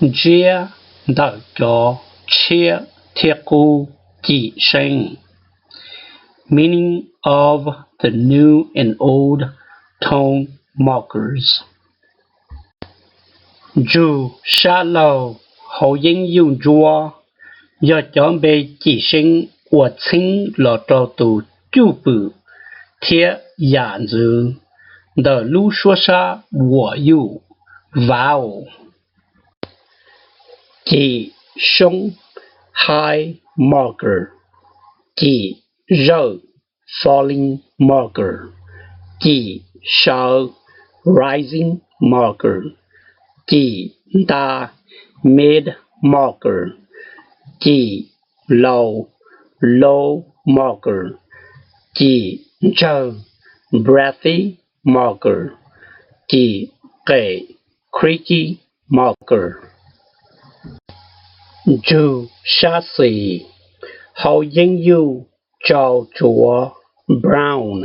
Ntsiab ntawm cov tshiab thiab qub cim seeb. Meaning of the new and old tone markers. Ntsug sab laug hauv yeeb yuj ntsuab yog cov npe cim seeb uas txheeb los rau tus cwj pwm thiab yam ntxwv ntawm lub suab sab uas yuj, vowel. Cim soob, high marker. Cim zawj, falling marker. Cim sawv, rising marker. Cim nta, mid marker. Cim laus, low marker. Cim ntsawg, breathy marker. Cim qem, creaky marker. Ntsug sab xis hauv yeeb yuj tsau tsuav, brown,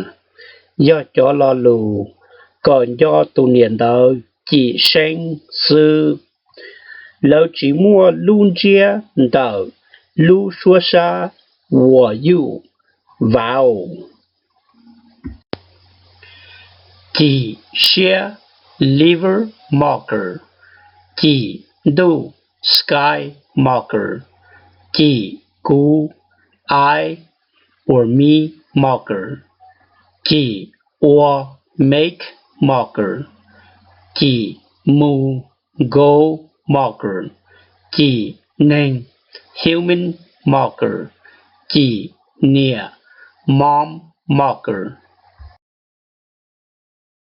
yog cov lo lus kom nco tus niam ntawv cim seeb xwb. Lawv tsis muaj lub ntsiab ntawm lub suab sab uas yuj, vowel. Cim siab, liver marker. Cim ntuj, sky marker. Cim kuv, I or me marker. Cim ua, make marker. Cim mus, go marker. Cim neeg, human marker. Cim niam, mom marker.